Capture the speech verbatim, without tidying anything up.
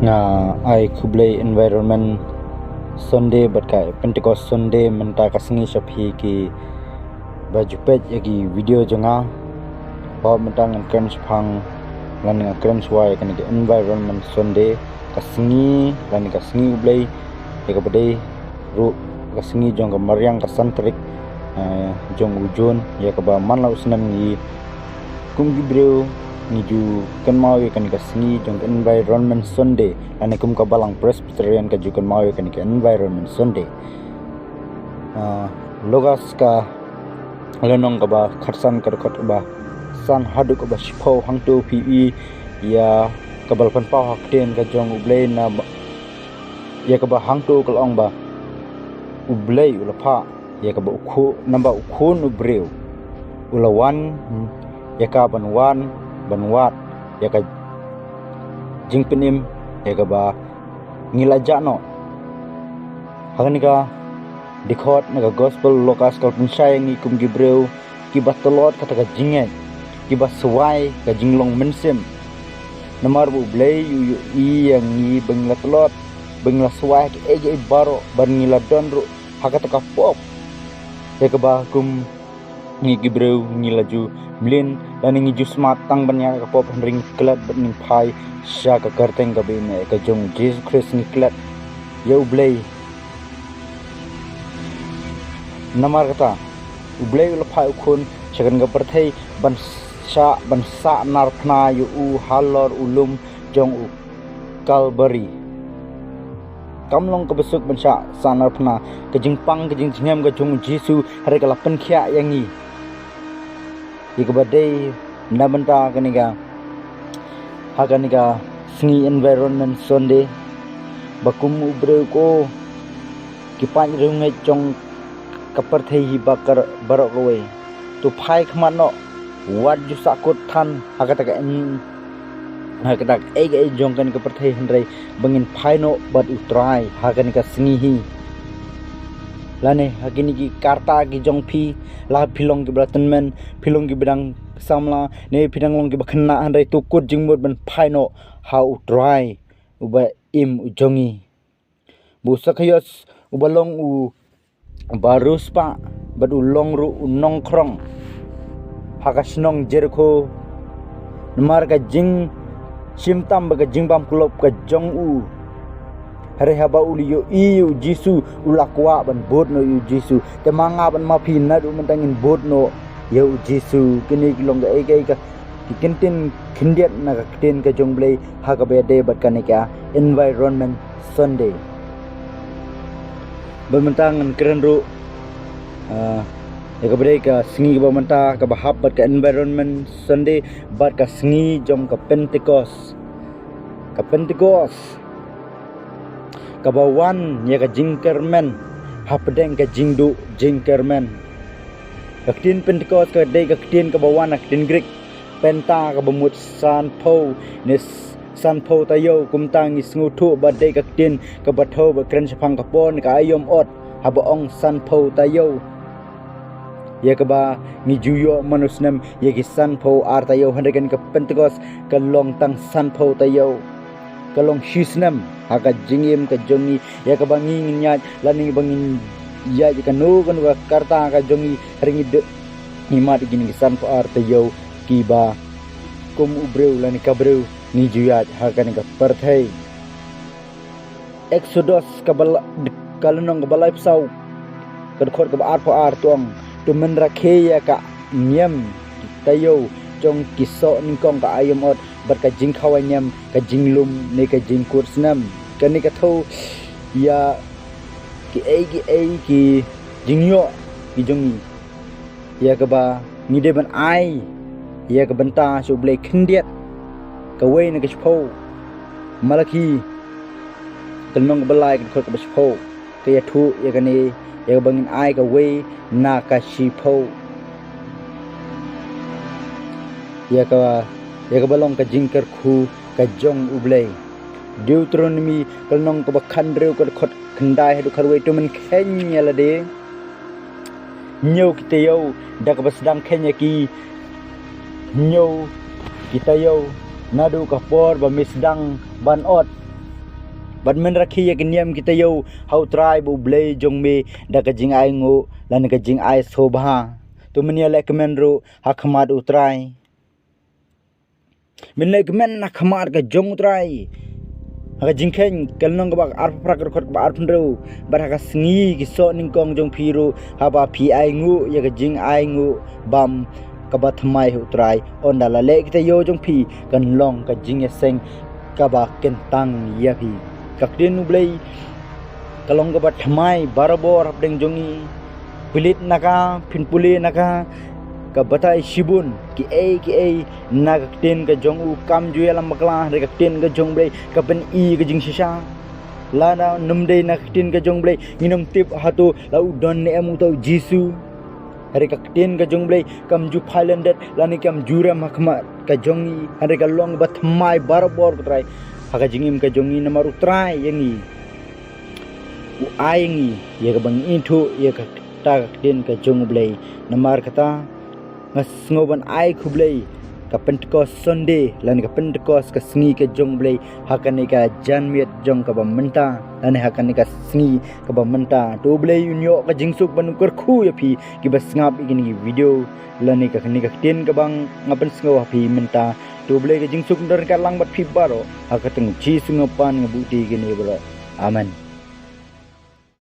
Nga ai khublei Environment Sunday bad ka Pentecost Sunday mynta ka sngi sha phi kiba ju peit ïa ki video jong nga. Ba mynta ngan kren shaphang lane ngan kren shuwa ïa kane ka Environment Sunday, ka sngi lane ka sngi U Blei, ïa kaba dei ruh ka sngi jong ka mariang ka san tarik, eh, jong u Jun, ïa kaba man la u snem ngi kum ki briew ngi ju kynmaw ïa kane ka sngi jong ka Environment Sunday, lane kum ka Balang Presbyterian ka ju kynmaw ïa kane ka Environment Sunday. Ah, Lukas ka lynnong kaba khatsan ka dkhot kaba san haduh kaba shiphew, hangto phi i ïa kaba la pynpaw ha ktien ka jong U Blei na ba, ïa kaba hangto ka la ong ba U Blei u la phah ïa kaba u khun, namar ba u Khun u briew u la wan ïa ka ban wan, ban wad ïa ka jingpynim ïa kaba ngi la jah noh. Ha kane ka dkhot na ka Gospel Lukas ka la pynshai ïa ngi kum ki briew kiba tlot kata ka jingngeit, kiba swai ka jinglong mynsiem. Namar ba U Blei u ïohi ïa ngi ba ngi la tlot, ba ngi la swai ha kiei kiei baroh, ba ngi la don ruh ha kata ka pop ïa kaba kum ngi ki briew ngi la ju mlien lane ngi ju smat tang ban ïaid ha ka pop, hynrei ngi klet bad ngin phai sha ka kyrteng kaba im eh ka jong U Jisu Khrist, ngi klet ïa U Blei. Namar kata U Blei u la phah u Khun sha kane ka pyrthei ban sah, ban sah narphna ïa u halor u lum jong u Kalbari. Kam long kaba suk ban sah, sah narphna, ka jingpang, ka jingjngem ka jong U Jisu, hynrei ka la pynkhiah ïa ngi. Ïa kaba dei na bynta kane ka, ha kane ka sngi Environment Sunday, ba kum u briew ko, ki paid riewngeit jong ka pyrthei hi ba kar-, baroh kawei, to phai khmat noh, wat ju sahkut than ha kata ka en-, ha kata kaei kaei jong kane ka pyrthei, hynrei ba ngin phai noh bad U Trai ha kane ka sngi hi. Lane ha kine ki karta ki jong phi, la phi long kiba la tymmen, phi long kiba dang samla, ne phi dang long kiba khynnah, hynrei to kut jingmut ban phai noh ha U Trai uba im u jong ngi. Ba u Sakhaios uba long u ba riewspah bad u long ruh u nongkhrong ha ka shnong Jerikho, namar ka jingshim tam bad ka jingbam kuloh ka jong u. Hynrei haba u la ïohi ïa U Jisu, u la kwah ban bud noh ïa U Jisu. Te ma nga bad ma phi, naduh mynta ngin bud noh ïa U Jisu. Kine ki long kaei kaei ka, ki kyntien khyndiat na ka ktien ka jong U Blei ha kaba ïadei bad kane ka Environment Sunday. Bad mynta ngan kren ruh, ah, ïa kaba dei ka sngi kaba mynta kaba hap bad ka Environment Sunday bad ka sngi jong ka Pentecost. Ka Pentecost kaba wan ïa ka jingkyrmen hapdeng ka jingduh jingkyrmen. Ka ktien Pentecost ka dei ka ktien kaba wan na ka ktien Greek penta, kaba mut sanphew ne s-, sanphew taïew. Kumta ngi sngewthuh ba dei ka ktien kaba thew ba kren shaphang ka por ne ka aïom ot haba ong sanphew taïew, ïa kaba ngi ju ïoh man u snem ïa ki sanphew ar taïew. Hynrei kane ka Pentecost ka long tang sanphew taïew. Ka long shi snem ha ka jingim ka jong ngi, ïa kaba ngi ngin ïaid lane ba ngin ïaid ïa kano kano ka karta ka jong ngi, hynrei ngi dei, ngi mad ïa kine ki sanphew ar taïew kiba kum u briew lane ka briew ngi ju ïaid ha kane ka pyrthei. Exodus kaba la, ka lynnong kaba laiphew saw, ka dkhot kaba arphew ar, to ong: To men rakhe ïa ka niam ki taïew jong ki soh nyngkong ka aïom ot bad ka jingkhawai niam, ka jinglum ne ka jingkut snem. Kane ka thew ïa kiei kiei ki jingïoh ki jong ngi, ïa kaba ngi dei ban ai ïa ka bynta sha U Blei khyndiat. Kawei na ka shiphew, Malakhi ka lynnong kaba lai, ka dkhot kaba shiphew, ka ïathuh ïa kane, ïa kaba ngin ai kawei na ka shiphew, ïa ka, ïa kaba long ka jingkyrkhu ka jong U Blei. Deuteronomi ka lynnong kaba khathynriew, ka dkhot khyndai haduh khatwei: To men kheiñ ïa lade hynñiew ki taïew, da kaba sdang kheiñ ïa ki hynñiew ki taïew naduh ka por ba me sdang ban ot. Bad men rakhe ïa ki niam ki taïew ha U Trai ba U Blei jong me da ka jingainguh lane ka jingai sngewbha. To men ïalehkmen ruh ha khmat U Trai. Men lehkmen ha khmat ka jong U Trai. Ha ka Jingkheiñ ka lynnong kaba arphew phra, ka dkhot kaba arphew hynriew. Bad ha ka sngi ki soh nyngkong jong phi ruh, haba phi ainguh ïa ka jingainguh bam kaba thymmai ha U Trai, ynda la leh ki taïew jong phi, kan long ka jingïaseng kaba kyntang ïa phi. Ka ktien U Blei ka long kaba thymmai barabor hapdeng jong ngi. Phi leit na ka, phin pule na ka, ka batai shibun kiei kiei na ka ktien ka jong u. Kam ju ïalam bakla, hynrei ka ktien ka jong U Blei ka pyni ka jingshisha. Lada nym dei na ka ktien ka jong U Blei, ngin ym tip hato la u don ne em uta U Jisu. Hynrei ka ktien ka jong U Blei kam ju phai lyndet lane kam ju rem ha khmat ka jong ngi, hynrei ka long ba thymmai barabor, ko Trai, ha ka jingim ka jong ngi, namar U Trai ïa ngi u ai ngi ïa kaba ngin ithuh ïa kata ka ktien ka jong U Blei. Namar kata nga sngew ban ai khublei ka Pentecost Sunday lane ka Pentecost, ka sngi ka jong U Blei, ha kane ka janmiet jong kaba mynta lane ha kane ka sngi kaba mynta. To U Blei un ïoh ka jingsuk ban kyrkhu ïa phi kiba sngap ïa kine ki video lane ka kane ka ktien kaba nga pynsngew ha phi mynta. To U Blei ka jingsuk un don ryngkat lang bad phi baroh. Ha ka kyrteng U Jisu nga pan, nga buhti ïa kine baroh. Amen.